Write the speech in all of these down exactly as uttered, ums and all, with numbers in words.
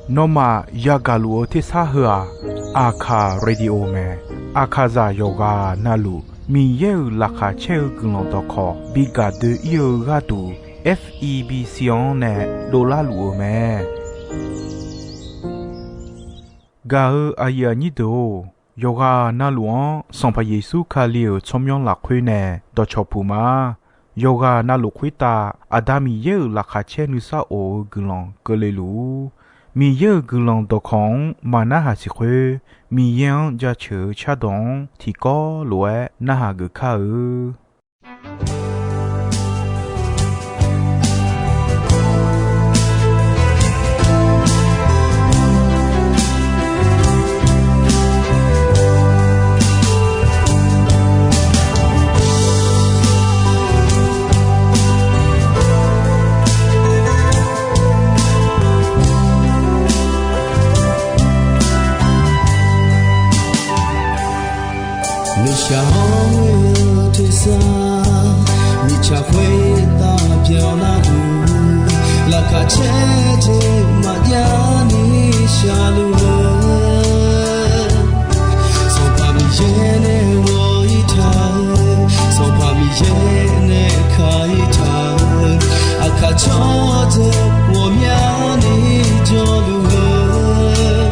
Nawmaf yagaq luf-eu tersar heu-aq, Aqkaq Radio mae. Aqkaqzaq yawqghaq navluf Miqyaer-euq laqkhaq caer-eu guiqlanq dawqkawq bi gaq doe-ir-eu gharduq, F E B C-anr nae dovlar luf-eu mae. Gaq-eu aqyuif aqnyir deuq-or, yawqghaq navluf-anr Sanqpaq Yeqsur Kali-euq tsawrmyanr lafkhoer nae dawqcawq puq ma. Yawqghaq navluf khoertav Aqda Miqyaer-euq laqkhaq caer nuisar of-eu guiqlanq keuvle luf-ur. Miqyaer-euq guiqlanq dawqkawq-anr maqnarhaq siq khoer, Miqyaer-anr jaceuq-eu cardawq-anr tiqkawv lof-aer narhaq geuf kar-eu. Nuishaq-anr ghoe-eu tersar, mirtsaq khoertav byanlar-eu, laqkhaq caer jeq maqjav ni shaqluf-eu, Sanqpaq Miqyaer nae ghawq-ir taq-eu, Sanqpaq Miqyaer nae ka-ir taq-eu, aqkaq tsawrdeuq ghawqmyani jawrluf-eu,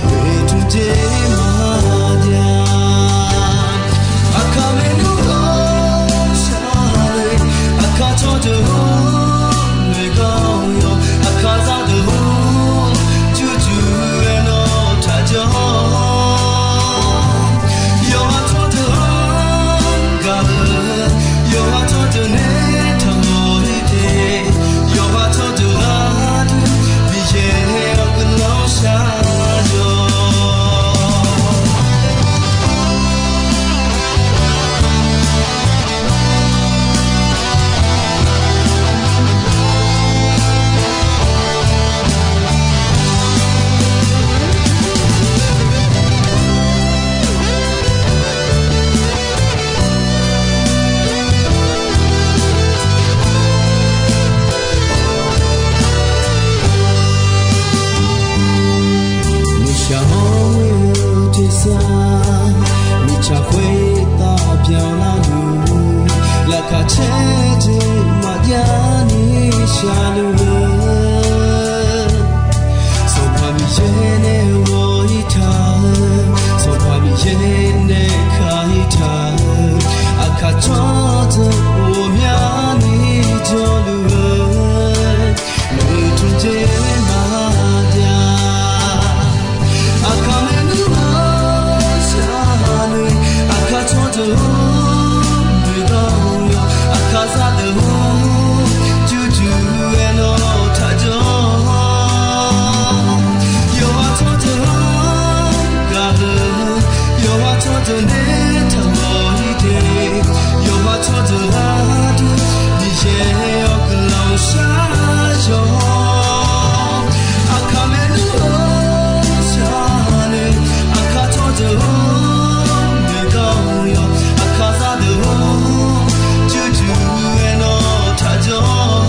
oeqtmq jeq maqjav. Aqkaq maernmr-or shar-eu, aqkaq tsawrdeuq-or noeqgawr yawq, aqkaq zaqdeuq-or jurjur-aer nawr taqjawr. Yawqha tsawrdeuq-anr gaq-eu, yawqha tsawrdeuq nae taqmawr-ir de, yawqha tsawrdeuq gharduq Miqyaer-awr guiqlanq shar-awq. Nuishaq-anr ghoe-eu tersar, mirtsaq khoertav byanlar-eu, laqkhaq caer jeq maqjav ni shaqluf-eu, Sanqpaq Miqyaer nae ghawq-ir taq-eu, Sanqpaq Miqyaer nae ka-ir taq-eu, aqkaq tsawrdeuq ghawqmyani jawrluf-eu, oeqtmq jeq maqjav. Aqkaq maernmr-or shar-eu, aqkaq tsawrdeuq-or noeqgawr yawq, aqkaq zaqdeuq-or jurjur-aer nawr taqjawr. Yawqha tsawrdeuq-anr gaq-eu, yawqha tsawrdeuq nae taqmawr-ir de, yawqha tsawrdeuq gharduq Miqyaer-awr guiqlanq shar-awq. Aqkaq maernmr-or shar-eu, aqkaq tsawrdeuq-or noeqgawr yawq, aqkaq zaqdeuq-or jurjur-aer nawr taqjawr.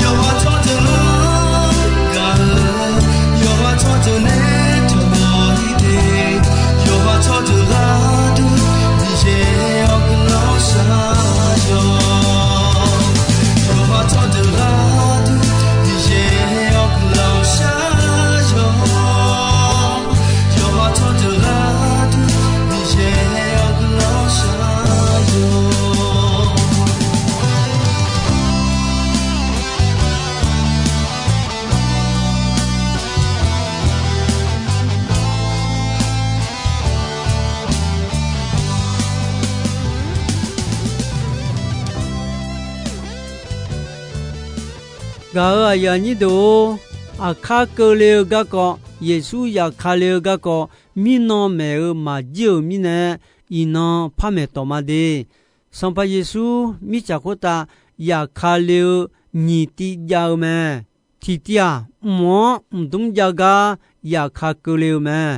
Yawqha tsawrdeuq-anr gaq-eu, yawqha tsawrdeuq nae taqmawr-ir de, yawqha tsawrdeuq gharduq Miqyaer-awr guiqlanq shar-awq. Yawqha tsawrdeuq gharduq Miqyaer-awr guiqlanq shar-awq. Yawqha tsawrdeuq gharduq Miqyaer-awr guiqlanq shar-awq. Gaq-euq aqyuif aqnyir deuq-or, aqkar keuvle-eu garkawv, Yeqsur zafkale-eu garkawv, mirnan maeq-eu maqjir-euq mirnae, iqnan par maeqtawq ma de. Sanqpaq Yeqsur mirtsaq khoertav zafkale-eu nyiq tiv jav-eu mae. Tiqtiv-aq, mq-anr mqdmr jav gar zafka keuvle-eu mae.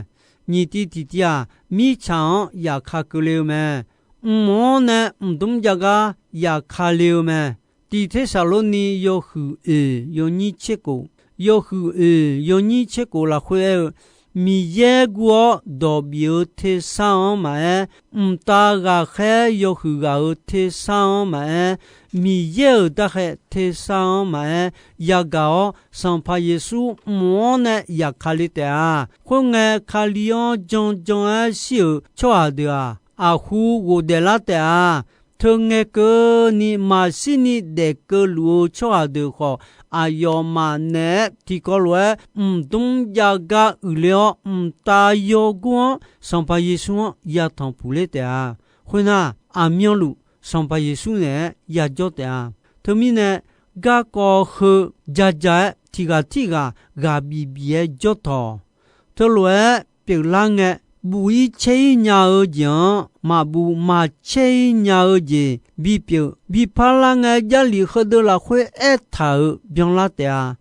Nyiq tiv tiqtiv-aq, mirtsaq-anr zafka keuvle-eu mae. Mq-anr nae mqdmr jav gar zafkale-eu mae. Tiq Tersaqlorni yawhuiq oeq yawnyir tserkhof, yawhuiq oeq yawnyir tserkhof lafkhoer aer-eu, Miqyaer guv-awr dawq bif-eu tersar-anr maqaer, mqtav ghaqkhaer yawhuiq ghaq-euq tersar-anr maqaer, Miqyaer-euq darkhaeq tersar-anr maqaer, yagaq-awr Sanqpaq Yeqsur mq-anr nae yaqkale taef-a. Khoerngae, Kali-anr janjan-aer shir-euq tsawrhaq deuq-aq, aqhu ghofdaef lar taef-a. Teungae keuvni maqshirni daef keuv luf-eu tsawrhaq deuq khawf, aqyawfmaf naeq-aer tiqkawv lof-aer mqdmr jav gar uiqler-awr, mqtav yawgor-anr Sanqpaq Yeqsur-anr yatanq puq ler taef-a. Khoernar, aqmyanluf Sanqpaq Yeqsur naeq-aer yajawr taef-a. Teumirnae, garkawv heu jaja-aer tiqghaq tirghaq ghaq bif bif-aer jawr tawq. Teulof-aer pyeuflar ngae, buf-ir caer-ir nya-eu jeq-anr maqbuf maqcaer-ir nya-eu jeq bipyeuf biparlar ngae, Jarlif heudeuq lafkhoer aertaq-euq byanlar taef-a.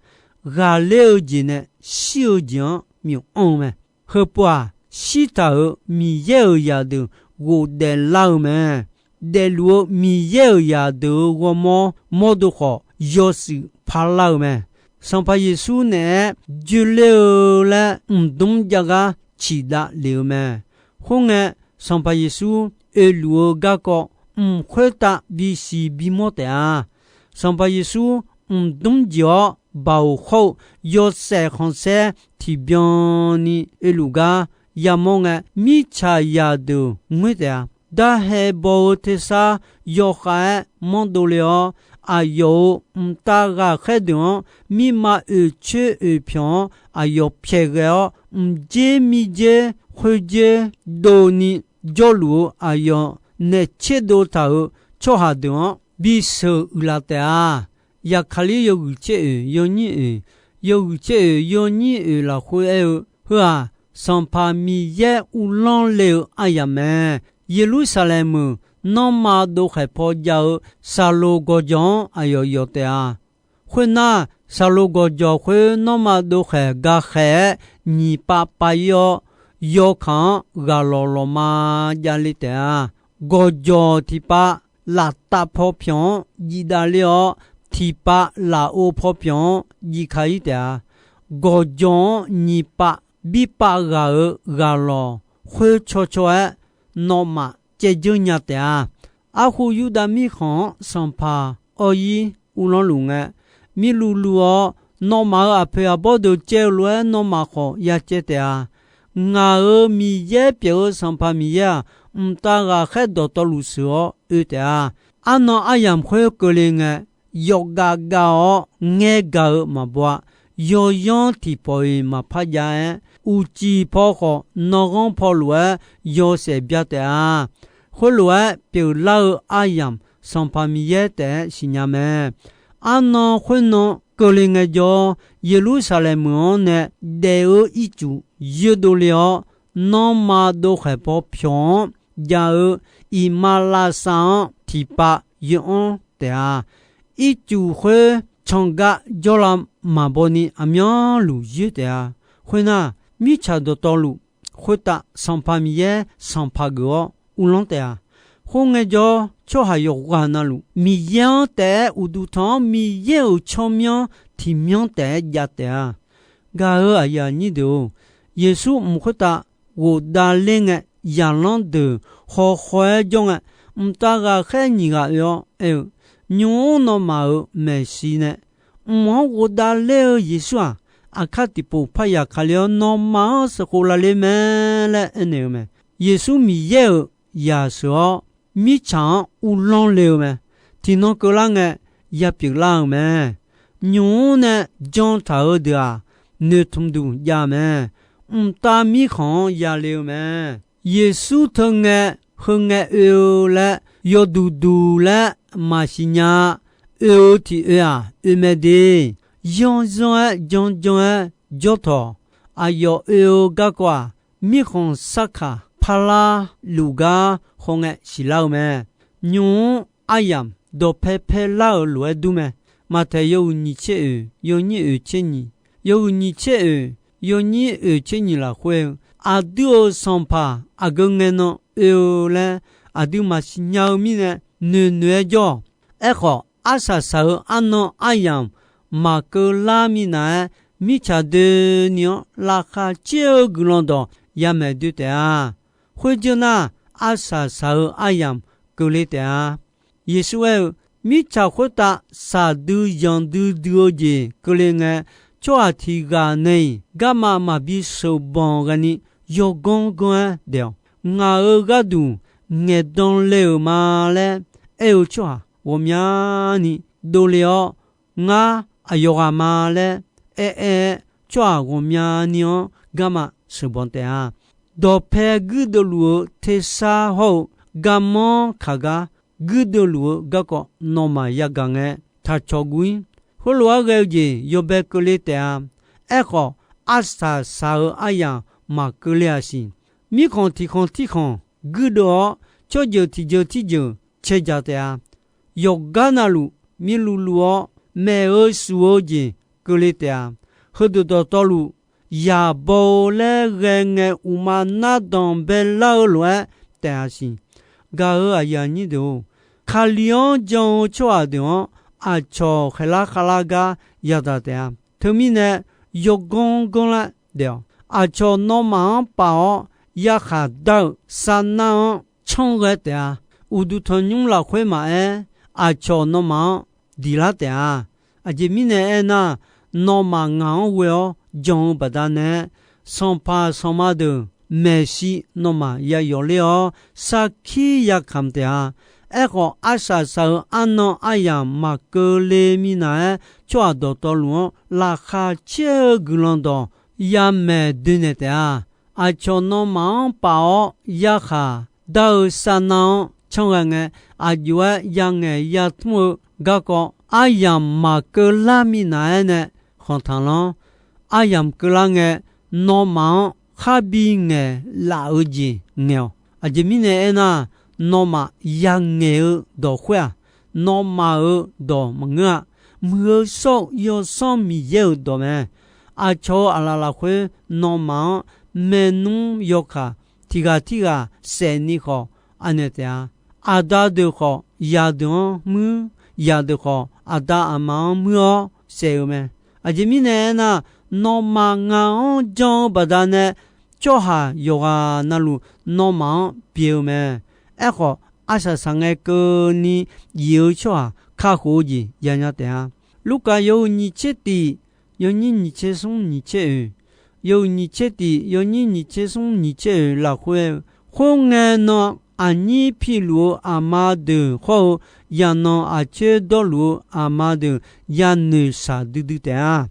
Ghaqler-eu jeq nae shir-eu jeq-anr myof anr-eu mae. Heupov-aq, shirtaq-euq Miqyaer-euq zaqdeuq ghofdaef lar-eu mae. Daefluf-eu Miqyaer-euq zaqdeuq-euq ghawrmawr mawrdo khawf, yawshuif parlar-eu mae. Sanqpaq Yeqsur naeq-aer joeler-eu laer mqdmr jav gar ciqdav lef-eu mae. Khoerngae, Sanqpaq Yeqsur oeluf-eu garkawv mq khoertav bisiq bimawr taef-a. Sanqpaq Yeqsur mqdmr jeq-awr, baoq khawr-eu yawshaef khanqsaer tiqbyan ni oeluf gar yamawr ngae, mirtsaq zaqdeuq ngoer taef-a. Darhae baw-eu tersar yawkhav-aer manrdov le-awr, aqyawf-euq mqtav ghaqkhaer deuq-anr mirma oeqcoer oeqpyanq-anr aqyawf pyaeqghae-awr, mqdzer mirdzer khoerdzer dovni jawrluf-eu aqyawf naeq tserdov taq-euq tsawrhaq deuq-anr bisheuq uiqlaf taef-a. Yaqkaqlir yawhuiq tser oeq yawnyir oeq, yawhuiq tser oeq yawnyir oeq lafkhoer aer-eu, Heu-aq, Sanqpaq Miqyaer uvlanr le-eu aryamq mae. Yeqlursaqlaeq meuq nanrma dovkhaeq paw jav-eu Saqloq gawqjawq-anr aqyawf yawf taef-a. Khoernar, Saqloq gawqjawq khoer nanrma dovkhaeq gakhaeq-aer nyiq pav pav-ir-awr, yawkaq-anr ghaqlawq lawqma jav le taef-a. Gawqjawq tiqpav laftav paw pyawq-anr jifdav ler-awr, tiqpav lafov paw pyawq-anr jifka-ir taef-a. Gawqjawq-anr nyiq pav birpav ghaq-euq ghaqlawq khoer caw caw-aer nawmaf caevdzeur nya taef-a. Arkhu Yurdav mirkhanq-anr sanqpaq awr-ir uvlanr luf ngae, mirluv luv-awr, nawmaf-euq aqpoeq aqbawr deuq caev-eu lof-aer nawmaf khawf ya caev taef-a. Ngaq-euq Miqyaer pyeuf-eu Sanqpaq Miqyaer-aq, mqtav ghaqkhaer dawqtawvluf sheuq-awr oe taef-a. Arnan aryamq khoer keuvle ngae, yawqgav gav-awr ngaer gaq-eu maqbaw-a. Yawyanr tiqpawf-iq maqpar jav-aer, uqcif paw khawf nanghanr paw lof-aer yawshaef bya taef-a. Khoerlof-aer pyeuflar-eu aryamq Sanqpaq Miqyaer taef-aer siqnya mae. Arnan khoernan keuvle ngaejawr, Yeqlursaqlaeq meuq-anr nae daef-eu ircuf yoerdov le-awr, nanrma dovkhaeq paw pyawq-anr jav-eu iqmalavshav-anr tiqpav yoeranr taef-a. Ircuf khoer canqgav jawrlav maqbaw ni aqmyanluf yoer taef-a. Khoernar, mirtsaq dawqtawvluf khoertav Sanqpaq Miqyaer sanqpaq geuf-awr uvlanr taef-a. Khoerngae jawr, tsawrhaq yawqghaq navluf Miqyaer-anr taef-aer uqduq tanq-awr, Miqyaer-euq tsawrmyanr tiqmyanr taef-aer jav taef-a. Gaq-euq aqyuif aqnyir deuq-or, Yeqsur mq khoertav ghofdav ler ngae, zaqlanr deuq khawkhaw-aer jawr ngae, mqtav ghaqkhaer nyiq ghaq oe-awr aer-eu, Nymq-mr nawmaf-euq maeqshi nae mq-anr ghofdav ler-eu Yeqsur-aq, aqkar tiqpov parya kale-awr, nawmaf-anr sheuqkhov lavler mae laer aernaeq-eu mae. Yeqsur Miqyaer-euq yaqsheuq-awr, mirtsaq-anr uvlanr le-eu mae. Tiqnan keuvlar ngae, yapyeuf lar-eu mae. Nymq-mr nae jan taq-eu deuq-aq, noeqtmq duq jav mae. Mqtav Mirkhanq-anr yale-eu mae. Yeqsur teu ngae, heu ngae oe-eu laer yawduq duq laer maqsiq nya-a. Oe-eu tiq oe-aq, oe mae de. Yanrzanr-aer janrjanr-aer jawr tawq. Aqyawf oe-eu garkawv-aq, mirkhanq sarkaq parlar luf gar hawngae siqlar-eu mae. Nymq-mr aryamq dawqpae pae lar-euq lof-aer dur mae. Maqtaeq yawhuiq nyiq tser oeq, yawnyir oeq tser nyiq, yawhuiq nyiq tser oeq, yawnyir oeq tser nyiq lafkhoer-eu, aqdui-euq Sanqpaq aqgeu ngae nan oe-eu laer aqdui maqsiq nya-eu mirnae, noeqnoeq-aer jawr-awq. Aerkhawf, arsaq saq-eu arnan aryamq maqkeuv lar minav-aer, mirtsaq doeni-anr laqkhaq caer-eu guiqlanq dawq yamaeq doe taef-a. Khoerjeur nar, arsaq saq-eu aryamq keuvle taef-a. Yeqsur aer-eu, Mirtsaq khoertav saqdui yanqdui dui-eu jeq keuvle ngae, tsawrhaq tiq ghaq nae-iq garma maqbi sheuqbanq ghaeni yawganr ganr-aer daef-awq. Ngaq-euq gharduq ngaeqdan le-euq ma laer aer-eu tsawrhaq ghawqmyani dovle-awr, Ngar aqyawf ghaq ma laer aer-aer-aer, tsawrhaq ghawqmyani-anr garma sheuqbanq taef-a. Dawqpae guirdeuv luf-eu tersar hawr-eu garmanr kaq gar guirdeuv luf-eu garkawv nawmaf yagaq ngae taqcawq guv-ir. Khoerlof-aer ghae-eu jeq yawbae keuvle taef-a. Aerkhawf, arsaq saq-eu aryamq maqkeuv le-aq siq. Mirkhanq tiq khanq tirkhanq guirdeuv-awr, tsawrjeuq tiq jeuq tirjeuq cae dzaq taef-a. Yawqgar navluf mirluvluv-awr, maeq-eu shuf-eu jeq keuvle taef-a. Heudeuq dawqtawvluf, yaq baw-eu laer ghae ngae, uqma nardanq baelar-eu lof-aer taef-a siq. Gaq-euq aqyuif aqnyir deuq-or, Kali-anr jan-eu tsawrhaq deuq-anr aqcawq khaeqlar khavlar gar yadaq taef-a. Teumirnae, yawganr ganr laer daef-awq. Aqcawq nawmaf-anr paf-awr yakhaq dar-euq sarnar-anr canr ghae taef-a. Uqduq tanqnymr lafkhoer maqaer, aqcawq nawmaf-anr diqlar taef-a. Aqjeq mirnae aernar, nawmaf ngaq-anr ghoe-awr jan-eu baqdanae, sanqpaq sanqma deuq maeqshi nawmaf yayawf ler-awr, sarkir yakamq taef-a. Aerkhawf, arsaq saq-eu arnan aryamq maqkeuv le minav-aer, tsawrhaq dawqtawvluf-anr laqkhaq caer-eu guiqlanq dawq yamaeq doenaeq taef-a. Aqcawq nawmaf-anr paf-awr yakhaq dar-eu sarnar-anr canr ghae ngae, aqjox-aer yangaeq yatmr-eu garkawv aryamq maqkeuv lar minav-aer nae khanqtaq lanr. Aryamq keuvlar ngae, nawmaf-anr kharbi ngaeqlaf-eu jeq ngaeq-awq. Aqjeq mirnae aernar, nawmaf yangaeq-eu dawq khoer-aq, nawmaf-euq dawq maqngeur-a. Muiq-eu shawr-eu Yawsanr Miqyaer-euq dawq mae. Aqcawq-euq aqlaf lafkhoer nawmaf-anr maernmr yawkaq tiq ghaq tirghaq saef ni khawf anaeq taef-a. Aqda deuq khawf, zaqdeuq-anr muir, zaqdeuq khawf, aqda aqma-anr muir-awr saef-eu mae. Aqjeq mirnae aernar, nawmaf ngaq-anr jan-eu baqdanae, tsawrhaq yawqghaq navluf nawmaf-anr pyeuf-eu mae. Aerkhawf, arsaq saq ngae keuvni yif-eu tsawrhaq kakhof-eu jeq yanya taef-a. Lurkaf yawhuiq nyiq tser tiq, yawnyir nyiq tser smr nyiq tser oeq, yawhuiq nyiq tser tiq, yawnyir nyiq tser smr nyiq tser oeq lafkhoer-eu, Khoerngae nan aqnyir piluf-eu aqma deuq hawr-eu, zaqnanq aqcoer dawrluf-eu aqma deuq yanoeq shaq duidui taef-a.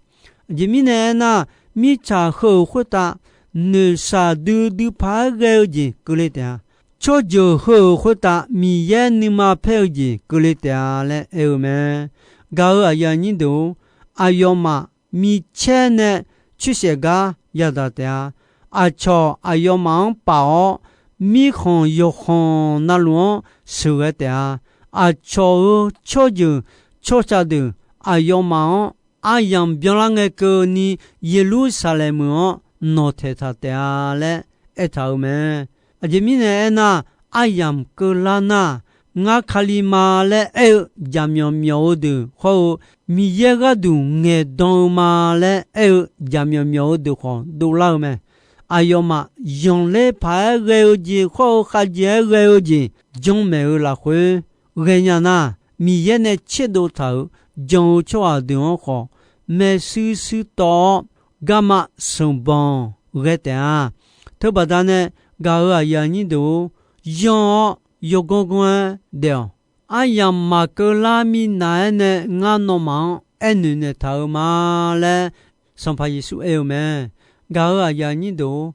Aqjeq mirnae aernar, mirtsaq heu-euq khoertav noeqshaq duidui paq-aer ghae-eu jeq keuvle taef-a. Tsawrjeuq heu-euq khoertav Miqyaer nuima paer-eu jeq keuvle taef-a laer aer-eu mae. Gaq-euq aqyuif aqnyir deuq-or, aqyawfmaf micaer nae coersaef gar yadaq taef-a. Aqcawq aqyawfmaf-anr paf-awr, mirkhanq yawqkhanq navluf-anr sheuqghae taef-a. Aqcawq-euq tsawrjeuq tsawrca deuq aqyawfmaf-anr aryamq byanlar ngae keuvni, Yeqlursaqlaeq meuq-anr nawqtaeq taq taef-a laer aertaq-euq mae. Aqjeq mirnae aernar, aryamq keuvlar nar, Ngar Kali ma laer aer-eu jaqmyawf myawf-eu deuq hawr-eu, Miqyaer gharduq ngaeqdan-eu ma laer aer-eu jaqmyawf myawf-eu deuq khawf dovlar-eu mae. Aqyawfmaf zanqler paq-aer ghae-eu jeq hawr-eu khavjeq-aer ghae-eu jeq janrmaeq-eu lafkhoer ghaenya nar, Miqyaer nae tserdov taq-euq jan-eu tsawrhaq deuq-anr khawf, maeqshi shuir tawv-awr garma sanqbanq ghae taef-a. Teubaqda nae gaq-euq aqyuif aqnyir deuq-or, yanr-awr yawganr ganr-aer daef-awq. Aryamq maqkeuv lar minav-aer nae ngar nawmaf-anr aernoeq naeqtaq-euq ma laer Sanqpaq Yeqsur aer-eu mae. Gaq-euq aqyuif aqnyir deuq-or,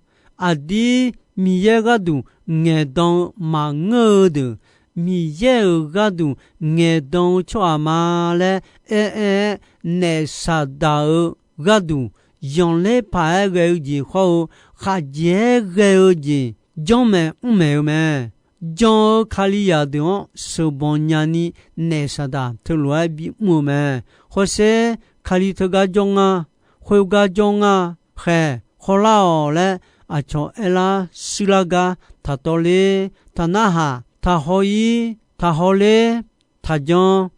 aqdir Miqyaer gharduq ngaeqdan-eu maqngeur-eu deuq, Miqyaer-euq gharduq ngaeqdan-eu tsawrhaq ma laer aer-aer-aer naef saqdaq-eu gharduq, zanqler paq-aer ghae-eu jeq hawr-eu, khaqjeq-aer ghae-eu jeq janrmaeq mrmaeq-eu mae. Jan-eu Kalizaq deuq-anr sheuqbanq nyani naef saqdaq teulof-aer bimr-eu mae. Hawsher, Kali teugar jawr nga, khoergar jawr nga, khaeq khawvlar-awq laer aqcawq aerlar shuirlar gar taqtawv ler, taqnarhaq, taqhaw-ir, taqhaw ler, taqjan,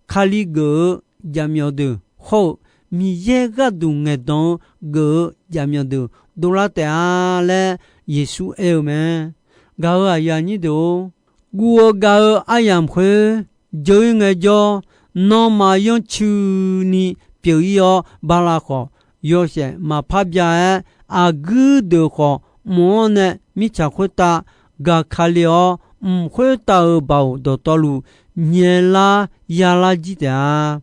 Kali geuf-eu jaqmyawf deuq hawr-eu, Miqyaer gharduq ngaeqdan-eu geuf-eu jaqmyawf deuq dovlar taef-a laer Yeqsur aer-eu mae. Gaq-euq aqyuif aqnyir deuq-or, guv-eu gav-eu aryamq khoer jeur-ir ngaejawr, nanrma yanrcuini pyeuf-ir-awr bala khawf, yawshaef maqpar bya-aer, aqguir deuq khawf mq-anr nae mirtsaq khoertav gaqkale-awr, mq khoertav-euq baoq dawqtawvluf nyaelar yalar jir taef-a.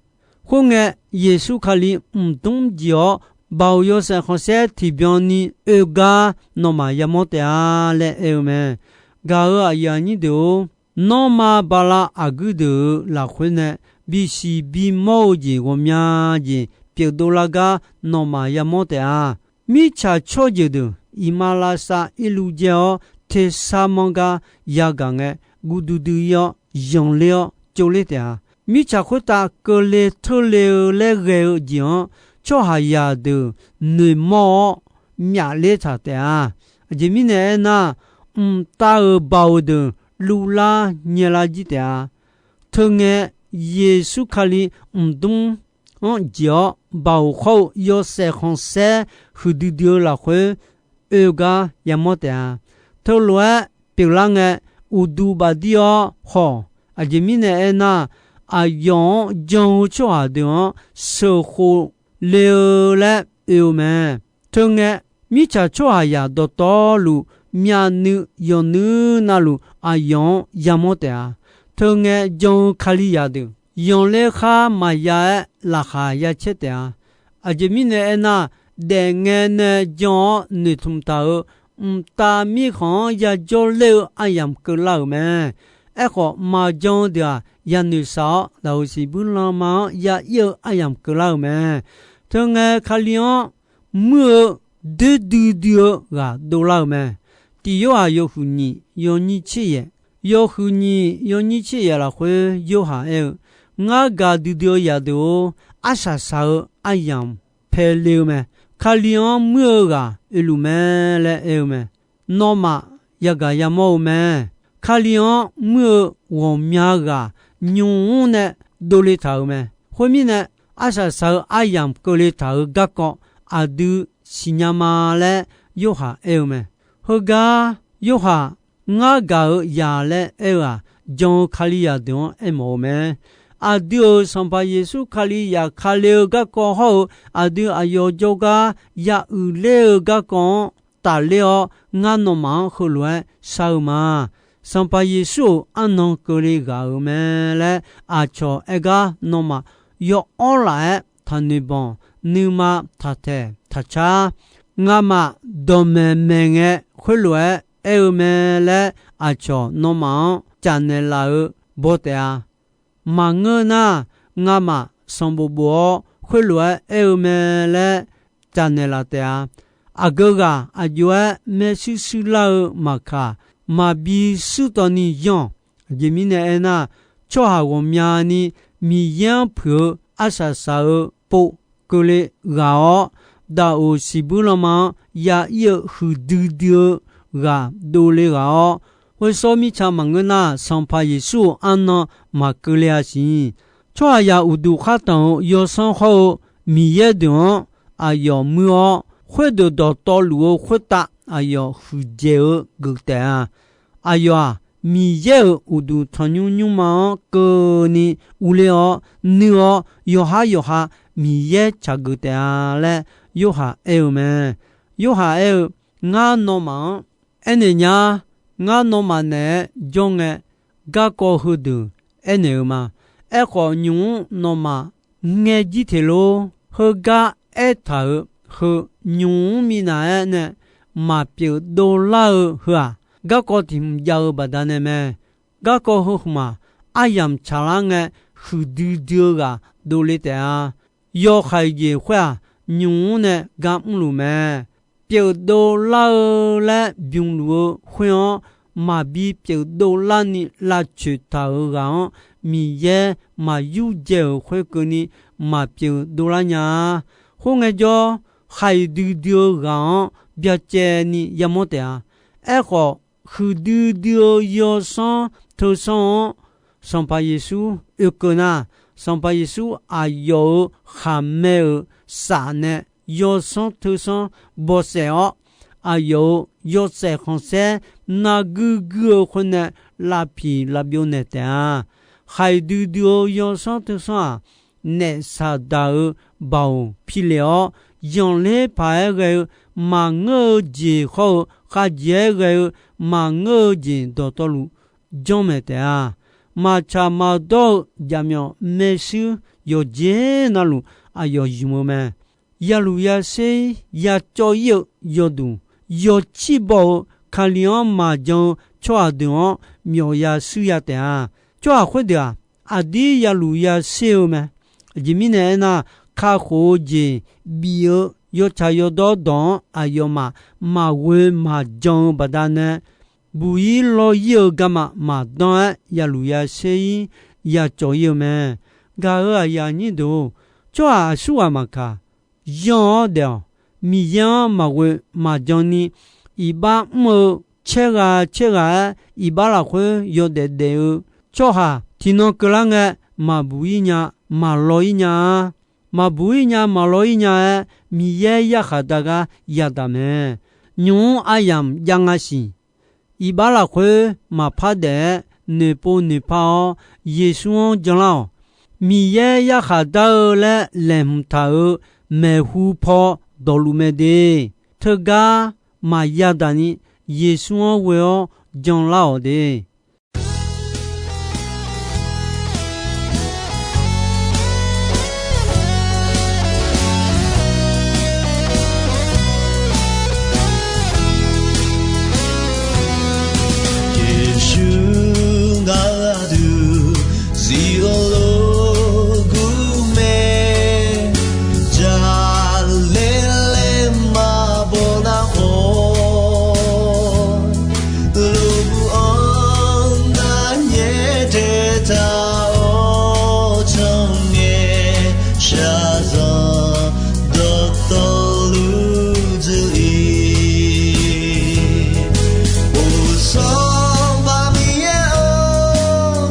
Khoerngae, Yeqsur Kali mqdmr jeq-awr, baoq yawshaef khanqsaer tiqbyan ni oe gar nawmaf yamawr taef-a laer aer-eu mae. Gaq-euq aqyuif aqnyir deuq-or, nanrma bala aqguir deuq-euq lafkhoer nae bisiq bimawr-eu jeq ghawqmya jeq pyeufdov lar gar nawmaf yamawr taef-a. Mirtsaq tsawrjeuq deuq iqmalavshav irluv jaer-awr, tersar manr gar yagaq ngae, guv duidui-ir-awr, yanqler-awr tsovler taef-a. Mirtsaq khoertav keuvle teurle-eu laer ghae-eu jeq-anr, tsawrhaqzaq deuq noeqmawr-awr myafler taq taef-a. Aqjeq mirnae aernar, mqtav-euq baoq deuq luvlar nyaelar jir taef-a. Teungae, Yeqsur Kali mqdmr-anr jeq-awr, baoq khawr-eu yawshaef khanqsaer huiqdui dui-eu lafkhoer oe gar yamawr taef-a. Teulof-aer pyeuflar ngae, uqduq bafdir-awr khawf, aqjeq mirnae aernar, aqyawf-anr jan-eu tsawrhaq deuq-anr sheuqkhof le-eu laer oe-eu mae. Teungae, mirtsaq tsawrhaqzaq dawqtawvluf myavnuiv yawqnuiv navluf aqyawf-anr yamawr taef-a. Teungae jan-eu Kalizaq deuq yanqler khar maqya-aer laqkhaq ya caer taef-a. Aqjeq mirnae aernar, daefngae nae jan-awr noeqtmq taq-euq mqtav mirkhanq-anr yajawr ler-eu aryamq keuvlar-euq mae. Aerkhawf, maqjan-eu deuq-aq, yanoeq shaq-awr lafeuq siqbuir lanma-anr ya ir-eu aryamq keuvlar-euq mae. Teungae Kali-anr muir-eu doer duidui-eu ghaq dovlar-euq mae. Tiq Yorhaq yawhuiq nyiq yawnyir tser yaef, yawhuiq nyiq yawnyir tser yaef lafkhoer Yorhaq aer-eu, Ngar gaq duidui-eu zaqdeuq-or, arsaq saq-eu aryamq paele-eu mae. Kali-anr muir-eu ghaq oeluf mae laer aer-eu mae. Nawmaf yagaq yamawr-eu mae. Kali-anr muir-eu ghawqmya ghaq nymq-mr nae dovle taq-euq mae. Khoermirnae, arsaq saq-eu aryamq keuvle taq-euq garkawv aqdui siqnya ma laer Yorhaq aer-eu mae. Heugar Yorhaq ngar gaq-euq zaq laer aer-eu-aq, jan-eu Kalizaq deuq-anr aermawf-eu mae. Aqdui-euq Sanqpaq Yeqsur Kalizaq kale-eu garkawv hawr-eu aqdui aqyawf jawrgar ya uiqler-eu garkawv-anr tafler-awr, ngar nawmaf-anr heulof-aer shar-eu ma. Sanqpaq Yeqsur-euq arnan keuvle ghaq-euq mae laer aqcawq aer gar nawmaf yaw'awr laf-aer taqnoeq banq, nuima taqtaeq taqcar. Ngamaf dawqmaeq maeq ngae khoerlof-aer aer-eu mae laer aqcawq nawmaf-anr caf naeqlaf-eu baw taef-a. Maqngeur nar, ngamaf sanqbof bof-awr khoerlof-aer aer-eu mae laer caf naeqlaf taef-a. Aqgeu ghaq aq jov-aer maershuir shuir lar-eu maqkaq, maqbi shuir tawv ni yanr-awq. Aqjeq mirnae aernar, tsawrhaq ghawqmyani Miqyaer-anr puiq-eu arsaq saq-eu pov keuvle ghaq-awr, daqoq siqbuir lanma-anr ya ir-eu huiqdui dui-eu ghaq dovle ghaq-awr, khoersawr mirtsa maqngeur nar, Sanqpaq Yeqsur-euq arnan maqkeuvle-a siq. Tsawrhaqzaq uqduq khartanq-eu yawsanr hawr-eu Miqyaer deuq-anr aqyawf muir-awr, khoerdeuq dawqtawvluf-eu khoertav aqyawf huiqdzaeq-eu geuf taef-a. Aqyawf-aq, Miqyaer-euq uqduq tanqnymr nymrma-anr keuvni urler-awr, nuir-awr, yawqhar yawqha Miqyaer tsaq geuf taef-a laer Yorhaq aer-eu mae. Yorhaq aer-eu, Ngar nawmaf-anr aernaeq nya. Ngar nawmaf naeq-aer jawr ngae, garkawv heudeuq aernaeq-eu ma. Aerkhawf, nymq-mr nawmaf ngaejir teq lor. Heugar aertaq-euq heu nymq-mr minav-aer nae maqpyeuf dovlar-eu heu-aq, garkawv tiq hmq jav-eu baqdanae mae. Garkawv heu hmq-aq, aryamq tsaqlar ngae huiqdui dui-eu ghaq dovle taef-a. Yawhaiq jeq khoer-aq, nymq-mr nae gar mrluf mae. Pyeuf dovlar-eu laer bymq luf-eu khoer-anr, maqbi pyeuf dovlar ni lavcoeq taq-euq ghaq-anr, Miqyaer maq yurdzae-euq khoerkeuvni maqpyeuf dovlar nya-a. Khoerngae jawr, haiq duidui-eu ghaq-anr byacaevni yamawr taef-a. Aerkhawf, huiqdui dui-eu yawsanr teusanr-anr Sanqpaq Yeqsur oekeuv nar, Sanqpaq Yeqsur aqyawf-euq khaqmae-euq saf nae yawsanr teusanr bawsaef-awr, aqyawf-euq yawshaef khanqsaer narguir guir-eu khoer nae lavpiq lavbyov naeq taef-a. Khaiq duidui-eu yawsanr teusanr-aq, naef saqdaq-euq baoq pilef-awr, yanqler paq-aer ghae-eu maqngeur-eu jeq hawr-eu, khavjeq-aer ghae-eu maqngeur-eu jeq dawqtawvluf janrmaeq taef-a. Maqtsaq maqdawr-eu jaqmyawf maershuir yawqjeq navluf aqyawf ymq-eu mae. Yaluf yasher-ir yacawv-ir-eu yawduq, yawcir baw-eu Kali-anr maqjan-eu tsawrhaq deuq-anr myawf ya shuir ya taef-a. Tsawrhaq khoerdeuq-aq, aqdir yaluf yasher-eu mae. Aqjeq mirnae aernar, kakhof-eu jeq bif-eu yawtsaq yawdawr dawq-anr aqyawfmaf maqghoe maqjan-eu baqdanae, buq-ir law-ir-eu garma maqdanr-aer yaluf yasher-ir yacawv-ir-eu mae. Gaq-euq aqyuif aqnyir deuq-or, tsawrhaq aqsurghaq maqkaq, yan-awr daef-awq. Miqyaer-anr maqghoe maqjan ni, iqbax mr-eu caergha caergha-aer iqbax lafkhoer yawdaef daef-eu tsawrhaq tiqnan keuvlar ngae, maqbuq-ir nya, maqlaw-ir nya-a. Maqbuq-ir nya maqlaw-ir nya-aer Miqyaer yarkhaq dar gar yadaq mae. Nymq-mr aryamq jav nga siq. Iqbax lafkhoer maqpar daef-aer noeqpov noeqpar-awr Yeqsur-anr janlar-awq. Miqyaer yarkhaq dar-eu laer laeqhmq taq-euq maeqhu paw dawqluf mae de. Teugar maqya daq ni Yeqsur-anr ghoe-awr janlar-awq de. Yeqsur ngar aqdui zif-eu lof gur mae, jaqlaer laer maqbaw nar khawf, lof gur-anr ngar nyaer tae taq-awr, tsawrngae shaqzanq dawqtawvluf dzuif-ir. Bof Sanqpaq Miqyaer-or,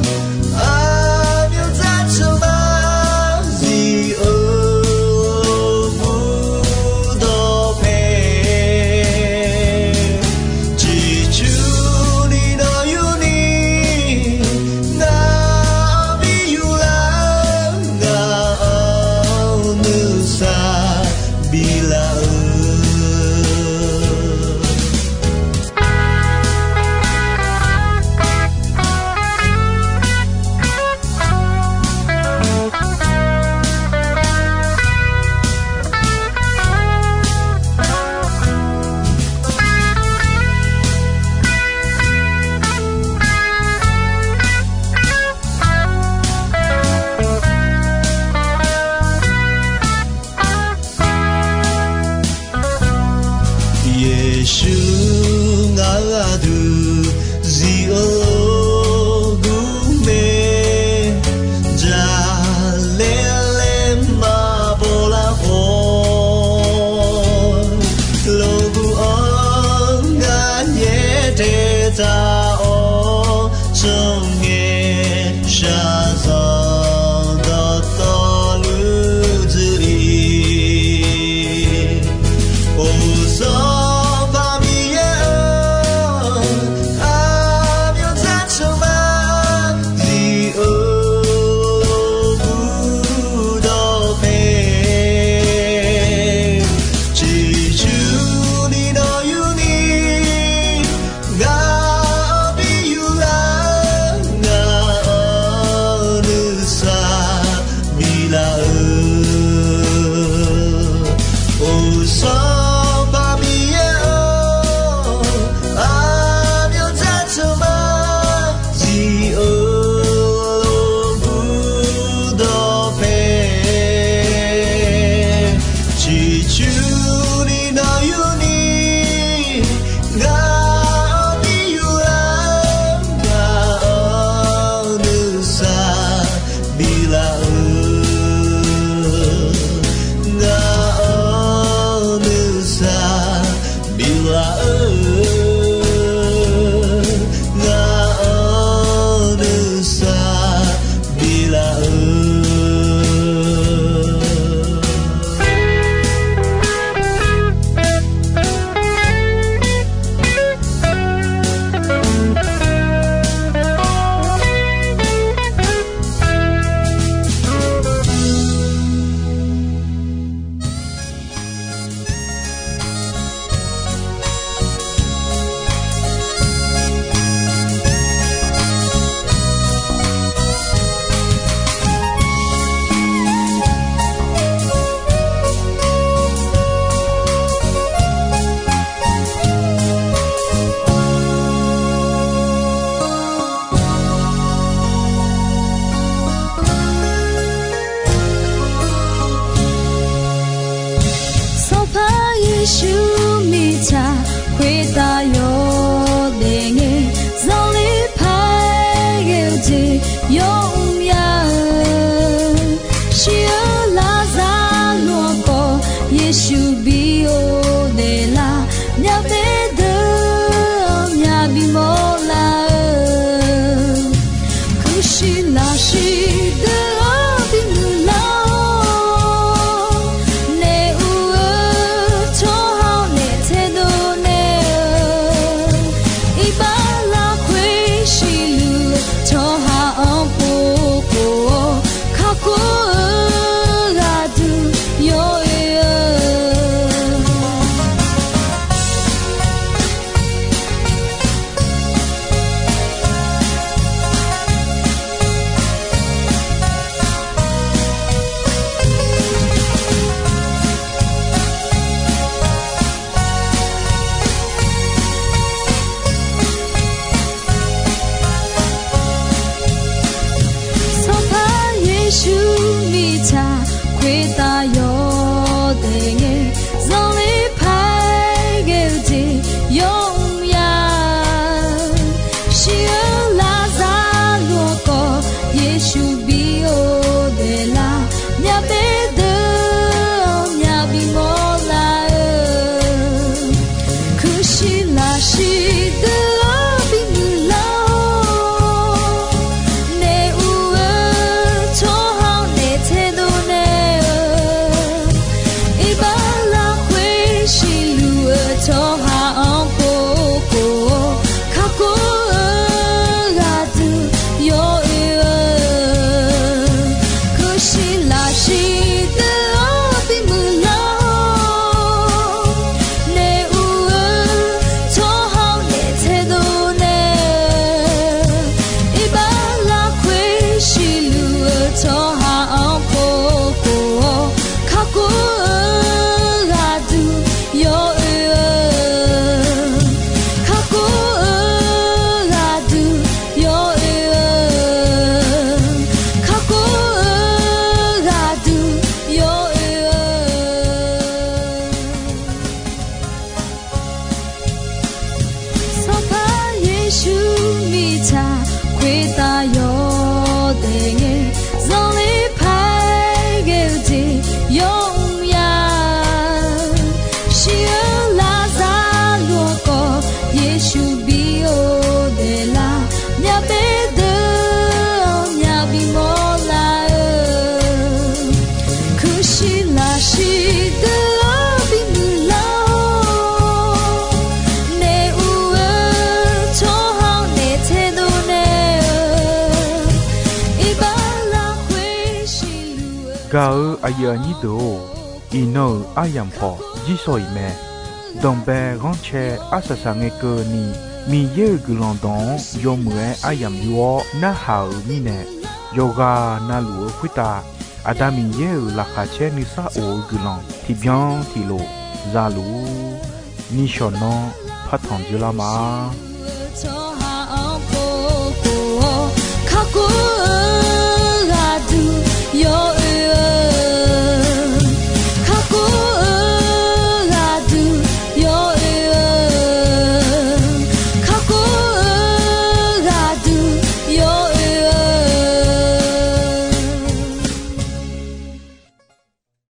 aqmyan dzar tsanq ma zif-eu lof gur dawqpae, ciqcur ni nawr yur ni, ngaq-anr bi yur lar, ngaq-anr nuisar biflar-eu. Yeqsur ngar aqdui zif-eu lof gur mae, jaqlaer laer maqbaw lar khawf, lof gur-anr ngar nyaer tae taq-awr, tsawrngae shaqzanq dawqtawvluf dzuif-ir. Bof Sanqpaq Miqyaer-or, aqmyan dzar tsanq ma zif-eu lof gur dawqpae, ciqcur ni nawr yur ni, ngaq-anr bi yur lar, ngaq-anr nuisar biflar-eu. Bof Sanqpaq Miqyaer-or, aqmyan dzar tsanq ma zif-eu lof gur dawqpae, ciqcur ni nawr yur ni, ngaq-anr bi yur lar, ngaq-anr nuisar biflar-eu. Ngaq-anr nuisar Yeqsur mirtsaq khoertav yawdaef ngae, zanqler paq-aer ghae-eu jeq yawmr ya-eu. Shir-eu Laqzaqloq-anr khawf Yeqsur bi ghofdaef lar, myavbaef deuq-anr myavbi mawrlar-eu. Kuirshiq lafshiq deuq-anr bimuiq lar-awr, naef uq-eu tsawrhaq-anr naef taedov naeq-eu, iqbax lafkhoer siqluf-eu tsawrhaq-anr pov khof-awr, kakhof-eu gharduq yawoe-eu. Sanqpaq Yeqsur mirtsaq khoertav yawdaef ngae, zanqler paq-aer ghae-eu jeq yawmr ya-eu. Shir-eu Laqzaqloq-anr khawf Yeqsur bi ghofdaef lar, myavbaef deuq-anr myavbi mawrlar-eu. Kuirshiq lafshiq deuq-anr bimuiq lar-awr, naef uq-eu tsawrhaq-anr naef taedov naeq-eu, iqbax lafkhoer siqluf-eu tsawrhaq-anr pov khof-awr, kakhof-eu gharduq yawoe-eu. Kuirshiq lafshiq deuq-anr bimuiq lar-awr, naef uq-eu tsawrhaq-anr naef taedov naeq-eu, iqbax lafkhoer siqluf-eu tsawrhaq-anr pov khof-awr, kakhof-eu gharduq yawoe-eu. Kakhof-eu gharduq yawoe-eu. Kakhof-eu gharduq yawoe-eu. Sanqpaq Yeqsur mirtsaq khoertav yawdaef ngae, zanqler paq-aer ghae-eu jeq yawmr ya-eu. Shir-eu Laqzaqloq-anr khawf Yeqsur bi ghofdaef lar, myavbaef deuq-anr myavbi mawrlar-eu. Kuirshiq lafshiq deuq-anr bimuiq lar-awr, naef uq-eu tsawrhaq-anr naef taedov naeq-eu, iqbax lafkhoer siqluf-eu. Gaq-eu aqyuif aqnyir deuq-or, iqnan-euq aryamq khawf jirsawq iq mae. Danqbae ghanrcae arsaq saq ngae keuvni, Miqyaer-euq guiqlanq dawq-anr yawmuiq-aer aryamq yur-awr narhaq-euq mirnae, yawqghaq navluf-eu khoertav Aqda Miqyaer-euq laqkhaq caer nuisar of-eu guiqlanq tiqbyan tiqlof zaluf-ur. Nishawq nanr partanq dzoerlar ma.